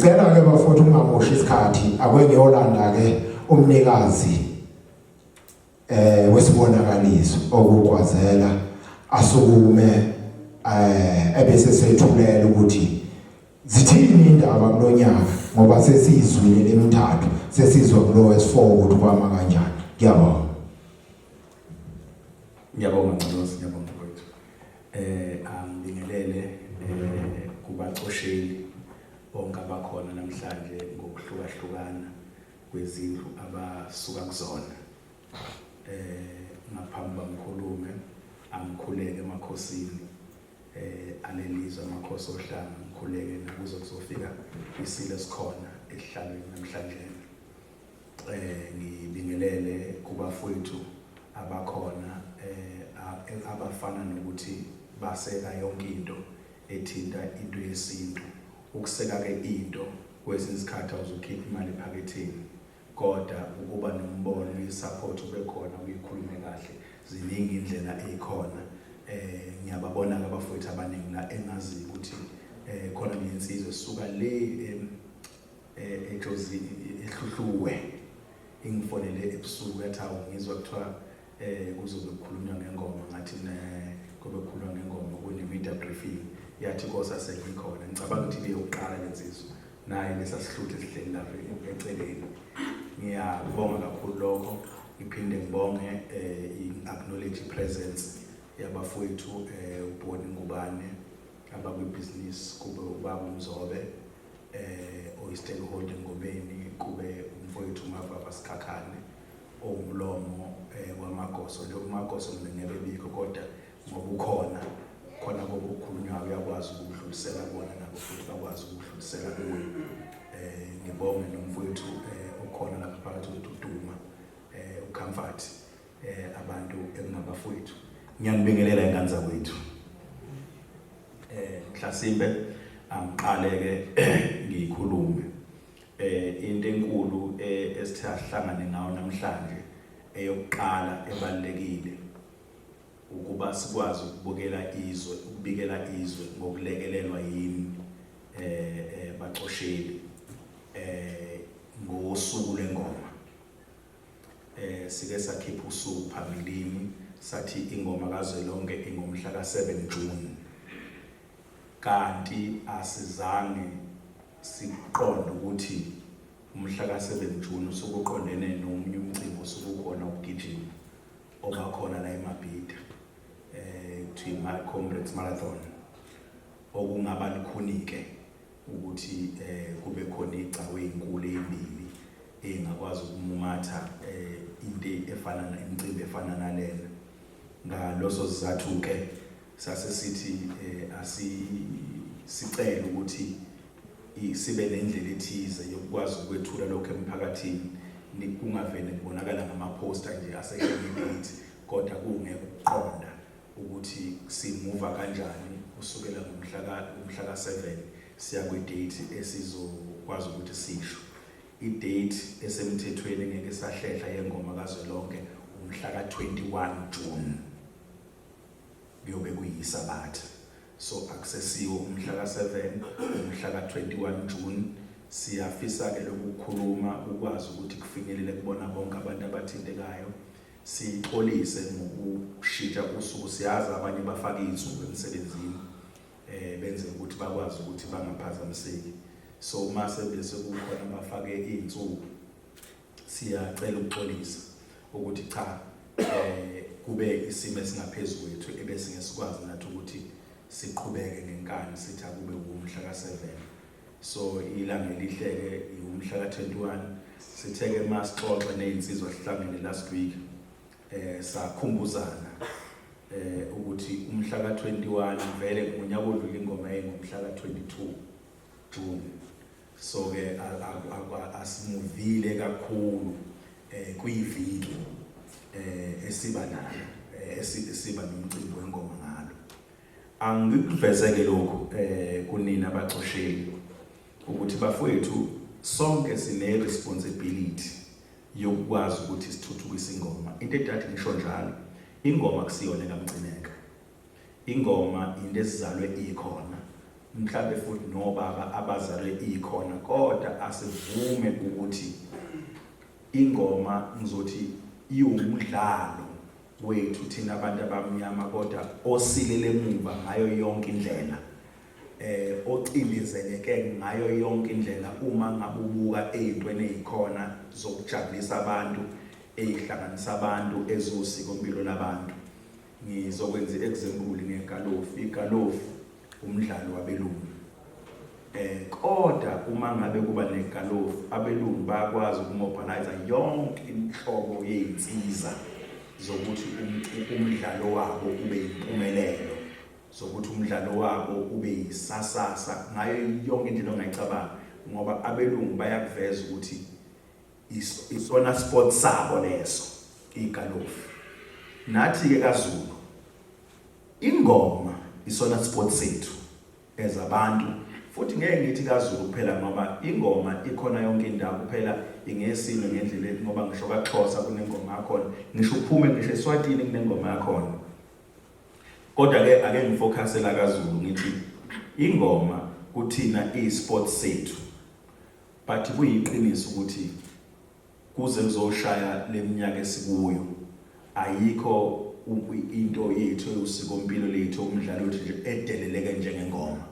Ngicela ke bafowethu ungamoshi isikhathi, ake ngiyolanda ke umnikazi wesibonakaliso okugwazela asukume ebese sethulela ukuthi zithini indaba kulonyaka, ngoba sesizwile lemithathu, sesizwa kulo wesi4 ukuthi kwama kanjani. Ngiyabonga. Ngiyabonga Ngcolosi, ngiyabonga mfowethu. Angibingelele kubacosheli bonke abakhona namhlanje ngokuhlukahlukana kwezindlu abasuka kuzona. Ngaphambi bangikhulume, angikhuleke emakhosini alelizwe, amakhosi ohlanga, ngikhuleke nakuze kuzofika isilo esikhona esihlalweni namhlanje. Ngibingelele kubafowethu abakhona abafana nokuthi baseka yonke into ethinta into yesintu. Ukuseka ke into kwesinye isikhathi awuzukhipha imali ephaketheni, kodwa ukuba nombono, i-support ube khona, uyikhulume kahle. Ziningi indlela ezikhona. Ngiyababona ke abafowethu abaningi la engazi ukuthi khona nensizwe esuka le eJozi eHluhluwe, ingifonele ebusuku yathi, "Awu, ngizwa kuthiwa kuzobe kukhulunywa ngengoma." Ngathi, "Ne kube kukhulunywa ngengoma, kune media briefing." Yathi, "Kosa sengikhona." Ngicabanga ukuthi iyokuqala lensizwa naye lesasihluthe esihleli lapha eceleni. Ngiyabonga kakhulu lokho. Ngiphinde ngibonge, i-acknowledge presence yabafowethu uBoni Ngubane abakwibhizinisi, kube ubaba uMzobe oyi-stakeholder engomeni, kube umfowethu uMavava Sikhakhane owumlomo wamagoso. Lo magoso mina ngeke bikho, kodwa ngoba ukhona khona kokukhulunywa uyakwazi ukudlulisela kubona, nabo futhi bakwazi ukudlulisela kuwe. Ngibonge nomfowethu okhona lapha phakathi kwethu, uDuma, uComfort, abantu ekungabafowethu. Ngiyanibingelela ingane zakwethu. Mhlasimbe angiqale ke ngikhulume into enkulu esithe ahlangane ngayo namhlanje. Eyokuqala ebalekile ukuba sikwazi ukubukela izwe, ukubikela izwe ngokulekelelwa yini bacosheli ngosuku lengoma. Sike sakhipha usuku phambilini, sathi ingoma kazwelonke ingomhla ka7 June, kanti asizange siqonde ukuthi umhla ka7 June usukuqondene nomunye umcimbi osukukhona, ukugijima obakhona la eMabhida, kuthiwa Comrades Marathon, okungaba lukhuni ke ukuthi kube khona igcawe ezinkulu ezimbili engakwazi ukumumatha into efana nemicimbi efana nalena. Ngaloso sizathu ke sase sithi asi sicela ukuthi sibe nendlela ethize yokukwazi ukwethula lokho emphakathini, kungavele kubonakala ngama-poster nje asesheni date, kodwa kungeke ukuqonda ukuthi simuva kanjani kusukela ngomhla ka-7 siya kwi-date esizokwazi ukuthi sisho. I-date esemthethweni ngeke sahlehla yengoma kazwelonke umhla ka-21 June, kuyobe kuyisabatha. So akusesiwo umhla ka-7, umhla ka-21 June. Siyafisa ke lokukhuluma ukwazi ukuthi kufinyelele kubona bonke abantu abathintekayo. Sixolise ngokushintsha usuku. Siyazi abanye bafaka izinsuku emsebenzini benze ukuthi bakwazi ukuthi bangaphazamiseki. So uma sebese kukhona abafake izinsuku, siyacela ukuxolisa ukuthi cha, kube isimo esingaphezulu kwethu ebese ngesikwazi nathi ukuthi siqhubeke ngenkani sithi akube umhla ka7. So ilanga elihle-ke umhla ka-21. Sithe-ke masixoxe nezinsizwa, sihlangene last week, sakhumbuzana ukuthi umhla ka-21 vele ngonyaka odlula ingoma yayingomhla ka-22 June. So ke asimuvile kakhulu kuyiviki esiba nayo esiba nomcimbi wengoma ngalo. Angikuvezeke lokhu kunina abacosheli ukuthi bafowethu, sonke sine responsibility yokukwazi ukuthi sithuthukise ingoma. Into edathi ngisho njalo, ingoma kusiyona ekamcineka. Ingoma into esizalwe ikhona. Mhlambe futhi nobaba abazalwe ikhona, kodwa asivume ukuthi ingoma ngizothi iwumdlalo wethu thina abantu abamnyama, kodwa osilele emuva ngayo yonke indlela, ocindezeleke ngayo yonke indlela uma ngabe ubuka ezintweni ezikhona zokujabulisa abantu, ezihlanganisa abantu, ezosikompilo labantu. Ngizokwenza i-example ngegalofu. Igalofu umdlalo wabelungu, kodwa uma ngabe kuba negalofu, abelungu bayakwazi ukumobilize yonke inhlobo yezinsiza zokuthi umdlalo wabo ube impumelelo, zokuthi umdlalo wabo ube yisasasa ngayo yonke indlela ongayicabanga, ngoba abelungu bayakuveza ukuthi isona sport sabo leso, igalofu. Nathi ke kaZulu ingoma isona sport sethu ezabantu, futhi ngeke ngithi kaZulu kuphela, ngoba ingoma ikhona yonke indawo, kuphela ingesilo ngendlela ethi, ngoba ngisho kaXhosa kunengoma yakhona, ngisho uphume ngisho eSwatini kunengoma yakhona. Kodwa ke ake ngifocus la kaZulu, ngithi ingoma kuthina i-sport sethu, but kuyiqiniso ukuthi kuze kuzoshaya leminyaka esikuyo ayikho into yethu eyusikompilo lethu, umdlalo wethu nje edeleleke njengengoma,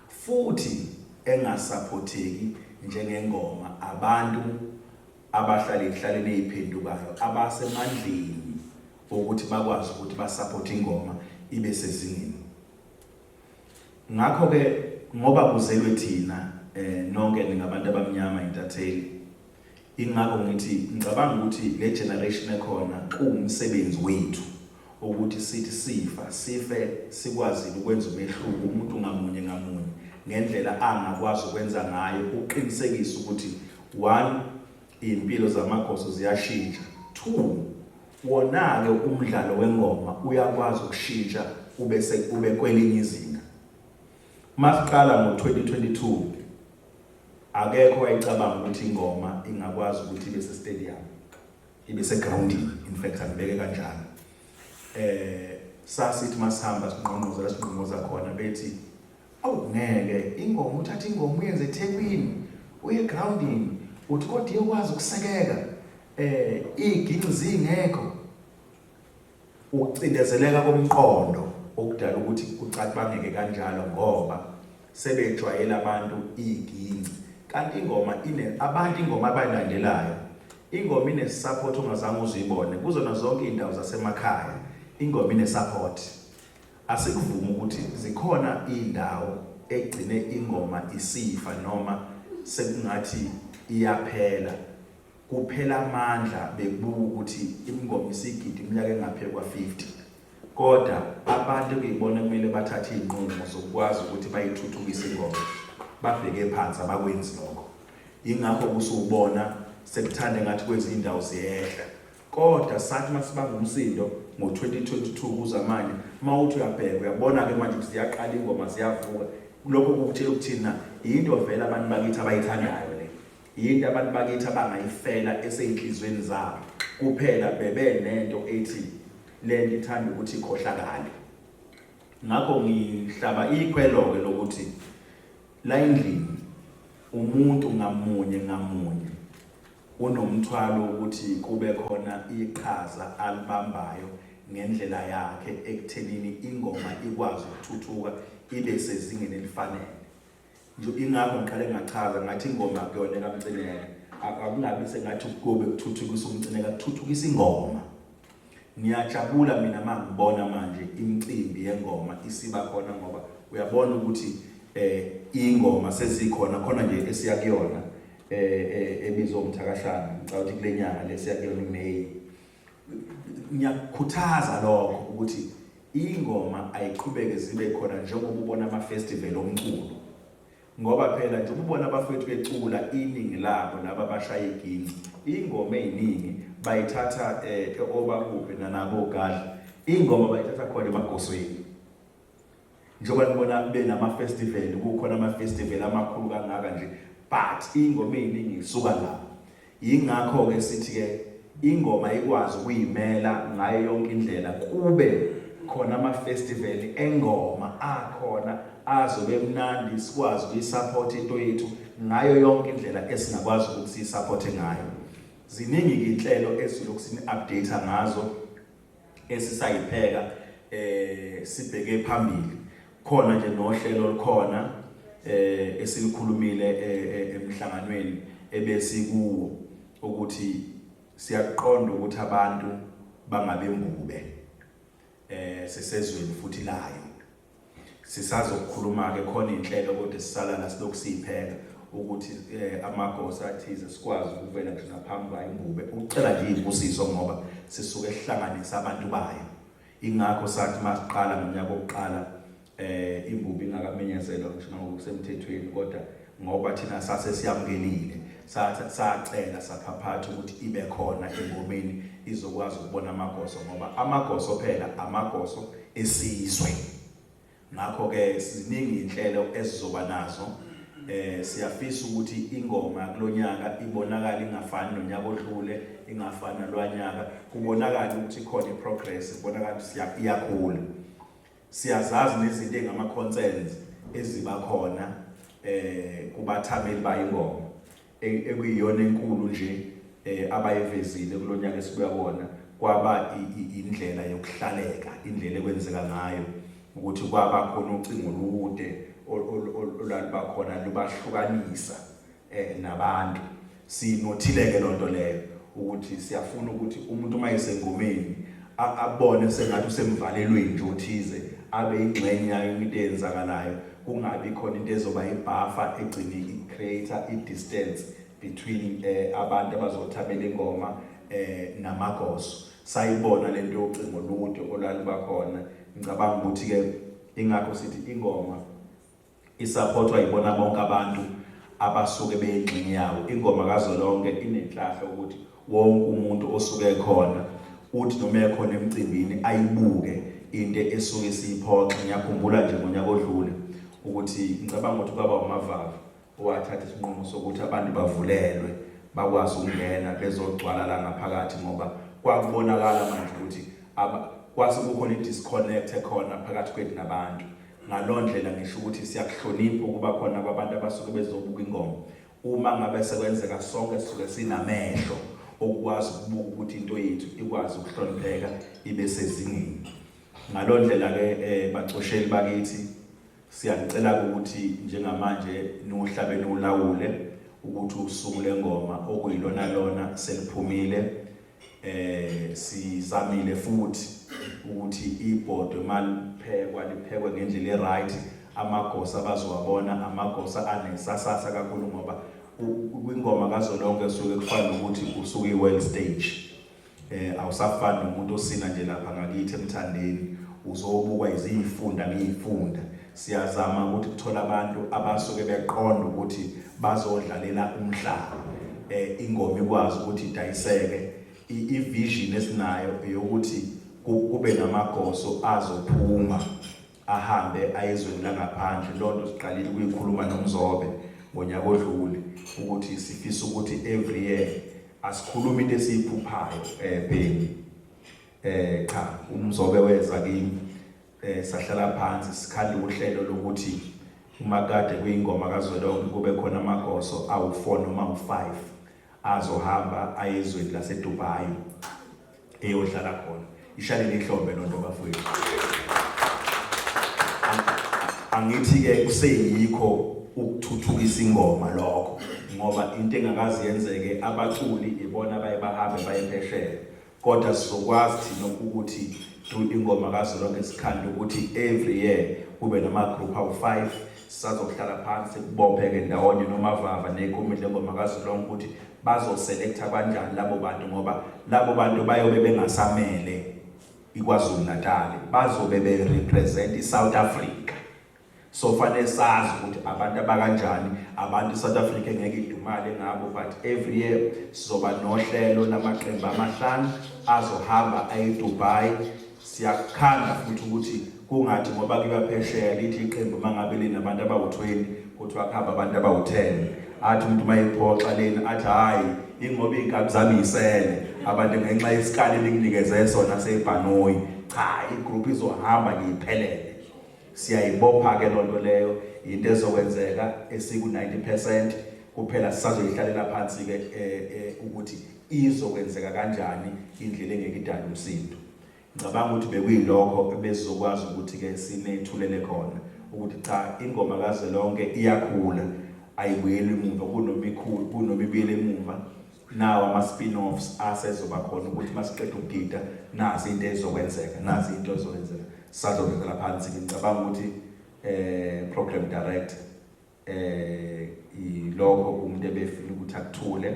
futhi engasaphotheki njengengoma. Abantu abahlala ekuhlaleni eyiphendukayo, abasemandleni ukuthi bakwazi ukuthi basupport ingoma ibe sezingeni. Ngakho ke ngoba kuzelwe thina, nonke ningabantu abamnyama, intatheli, ingakho ngithi ngicabanga ukuthi le generation ekhona kuwumsebenzi wethu ukuthi sithi sifa sife sikwazile ukwenza umehluko, umuntu ngamunye ngamunye ngendlela angakwazi ukwenza ngayo, uqinisekise ukuthi one, impilo zamagoso ziyashintsha, two, wona ke umdlalo wengoma uyakwazi ukushintsha ube sekube kwelinye izinga. Masiqala ngo-2022 akekho wayecabanga ukuthi ingoma ingakwazi ukuthi ibe se-stadium, ibe segroundini, in fact angibeke kanjalo. Sasithi masihamba sinqonqoza la sinqonqoza khona, bethi awu ngeke ingoma, uthatha ingoma uyenze eThekwini uye egroundini, uthi kodwa iyokwazi ukusekeka iginci zingekho. Ukucindezeleka komqondo okudala ukuthi kucabangeke kanjalo, ngoba sebejwayele abantu iginci, kanti ingoma ine abantu, ingoma abayilandelayo, ingoma ine support ongazange uzuyibone kuzona zonke indawo zasemakhaya. Ingoma ine support. Asikuvuma ukuthi zikhona indawo egcine ingoma isifa noma sekungathi iyaphela, kuphela amandla, bekubuka ukuthi ingoma isigidi iminyaka engaphezulu kwa-50, kodwa abantu kuyibona kumele bathathe izinqumo zokwazi ukuthi bayithuthukise ingoma, babheke phansi, abakwenzi lokho. Ingakho kusubona sekuthanda ngathi kwezinye indawo ziyehla. Kodwa sathi masibanga umsindo ngo-2022 kuza manje, mawuthi uyabheka uyabona-ke manje ukuthi ziyaqala ingoma ziyavuka. Lokho kukutshela ukuthina into vele abantu bakithi abayithandayo le, yinto abantu bakithi abangayifela eseyinhlizweni zabo, kuphela bebe nento ethi lento ithanda ukuthi ikhohlakale. Ngakho ngihlaba ikhwelo-ke lokuthi la endlini umuntu ngamunye ngamunye unomthwalo ukuthi kube khona iqhaza alibambayo ngendlela yakhe ekuthenini ingoma ikwazi ukuthuthuka ibe sezingeni elifanele nje. Ingakho ngiqale ngachaza ngathi ingoma kuyona kaMcineka, akungabi sengathi kube kuthuthukisa uMcineka, kuthuthukisa ingoma. Ngiyajabula mina mangibona manje imicimbi yengoma isiba khona, ngoba uyabona ukuthi ingoma sezikhona khona nje esiya kuyona, ebizwa umthakashana, ngicabanga ukuthi kule nyanga lesiya kuyona iMay. Ngiyakukhuthaza lokho ukuthi ingoma ayiqhubeke zibe khona, njengoba ubona ama festival omculo, ngoba phela nje ubona abafethu becula, iningi labo laba abashaya iginci, ingoma eziningi bayithatha obakuphi nanabo gadla, ingoma bayithatha khona emagosweni. Njengoba nibona benama festival, kukhona ama festival amakhulu kangaka nje, but ingoma eziningi isuka lapho. Yingakho ke sithi ke ingoma ikwazi ukuyimela ngayo yonke indlela, kube khona ama festival engoma akhona. azobe mnandi, sikwazi ukuyisupport into yethu ngayo yonke indlela esingakwazi ukuthi siyisupport ngayo. Ziningi inhlelo esizolokhu sini-update ngazo esisayipheka sibheke phambili. Khona nje nohlelo olukhona esilikhulumile emhlanganweni ebesikuwo, ukuthi siyaqonda ukuthi abantu bangabe mbube sisezweni futhi layo sisazokukhuluma ke khona inhlelo, kodwa sisala la silokhu siyipheka ukuthi amagosa athize sikwazi ukuvela ngisho naphambi kwayo imbube ucela nje izibusiso, ngoba sisuke sihlanganisa abantu bayo. Ingakho sathi masiqala ngonyaka wokuqala imbube ingakamenyezelwa ngisho ngokusemthethweni, kodwa ngoba thina sase siyamukelile, sathi sacela saphaphatha ukuthi ibe khona engomeni, izokwazi ukubona amagoso, ngoba amagoso phela amagoso esizwe. Ngakho ke siziningi inhlelo esizoba nazo. Siyafisa ukuthi ingoma kulonyaka ibonakala ingafani nonyaka odlule, ingafani nalwanyaka, kubonakala ukuthi khona iprogress, kubonakala ukuthi iyakhula. Siyazazi nezinto engama concerns eziba khona kubathameli bayingoma ekuyiyona enkulu nje abayivezile kulonyaka esibuya kuwona, kwaba indlela yokuhlaleka, indlela ekwenzeka ngayo, ukuthi kwaba khona ucingo olude olwaluba khona lubahlukanisa nabantu. Sinothileke lonto leyo ukuthi siyafuna ukuthi umuntu uma esengomeni abone sengathi usemvalelweni nje othize, abe ingxenye yayo into eyenzakalayo, kungabi khona into ezoba ibuffer egcine i-create i-distance between abantu abazothabela ingoma namagoso. Sayibona lento yocingo olude olwaluba khona. Ngicabanga ukuthi ke ingakho sithi ingoma isupportwa yibona bonke abantu abasuke beyingxenye yawo. Ingoma kazwelonke inenhlahla ukuthi wonke umuntu osuke ekhona uthi noma ekhona emcimbini ayibuke into esuke siyiphoxa. Ngiyakhumbula nje ngonyaka odlule ukuthi ngicabanga ukuthi kwaba uMavava owathatha isinqumo sokuthi abantu bavulelwe bakwazi ukungena bezogcwala la ngaphakathi, ngoba kwakubonakala manje ukuthi kwase kukhona i-disconnect ekhona phakathi kwethu nabantu. Ngaloo ndlela ngisho ukuthi siyakuhlonipha ukuba khona kwabantu abasuke bezobuka ingoma. Uma ngabe sekwenzeka, sonke sisuke sinamehlo okukwazi ukubuka ukuthi into yethu ikwazi ukuhlonipheka, ibe sezingeni. Ngaloo ndlela-ke bacosheli bakithi, siyanicela ukuthi njengamanje niwuhlabe niwulawule ukuthi usuku lengoma okuyilona lona seliphumile. Sizamile futhi ukuthi ibhodwe maliphekwa liphekwe ngendlela e-right, amagosa abazowabona amagosa anesasasa kakhulu, ngoba kwingoma kazwelonke suke kufana nokuthi usuke i-world stage, awusafani nomuntu osina nje lapha ngakithi emthandeni, uzobukwa izifunda ngiyifunda. Siyazama ukuthi kuthola abantu abasuke beqonda ukuthi bazodlalela umhlaba, ingoma ikwazi ukuthi idayiseke. I-vision esinayo eyokuthi kube namagoso azophuma ahambe ayezweni langaphandle. Lonto siqalile ukuyikhuluma noMzobe ngonyaka odlule, ukuthi sifisa ukuthi every year, asikhuluma into esiyiphuphayo Bheki, cha, uMzobe weza kimi, sahlala phansi, sikhanda uhlelo lokuthi uma kade kuyingoma kazwelonke kube khona amagoso awu4 noma awu5 azohamba ayezweni laseDubai eyodlala khona. Ishalele ihlombe lonto, bafowethu. Angithi ke kuseyikho ukuthuthukisa ingoma lokho, ngoba into engakazi yenzeke, abaculi ibona baye bahambe baye phesheya, kodwa sizokwazi thina ukuthi through ingoma kazwelonke sikhande ukuthi every year kube nama group awu5. Sisazokuhlala phansi kubopheke ndawonye noMavava nekomiti lengoma kazwelonke ukuthi bazoselecta kanjani labo bantu, ngoba labo bantu bayobe bengasamele iKwaZulu Natal, bazobe be-represent iSouth Africa. So fanele sazi ukuthi abantu abakanjani, abantu iSouth Africa engeke idumale ngabo. But every year sizoba nohlelo lamaqembu amahlanu azohamba aye eDubai. Siyakukhanda futhi ukuthi kungathi ngoba kuyiwa phesheya, lithi iqembu mangabe linabantu abawu-20, kuthiwa kuhamba abantu abawu-10, athi umuntu uma iphoxa lena athi, "Hhayi, ingoba iy'nkabi zami yisele abantu ngenxa yesikali elinginikeze sona sebhanoyi." Cha, igroup izohamba ngiyiphelele. Siyayibopha ke lonto leyo, into ezokwenzeka esiku 90% kuphela. Sisazoyihlalela phansi ke ukuthi izokwenzeka kanjani, indlela engeke idale umsindo. Ngicabanga ukuthi bekuyilokho ebesizokwazi ukuthi ke sinethulele khona, ukuthi cha, ingoma kazwelonke iyakhula, ayibuyeli emuva, kunomikhulu kunomibili emuva. Nawo ama-spin-offs asezoba khona, ukuthi masiqeda ukugida nazi into ezokwenzeka, nazi into ezokwenzeka. Sisazokwenzela phansi. Ngicabanga ukuthi program director, ilokho umuntu ebefuna ukuthi akuthule.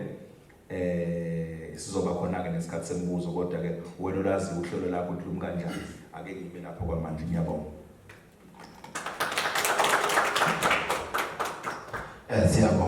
Sizoba khona ke nesikhathi sembuzo, kodwa ke wena olazi uhlelo lakho ukuthi lumi kanjani. Ake ngime lapho kwamanje, ngiyabonga. Siyabonga.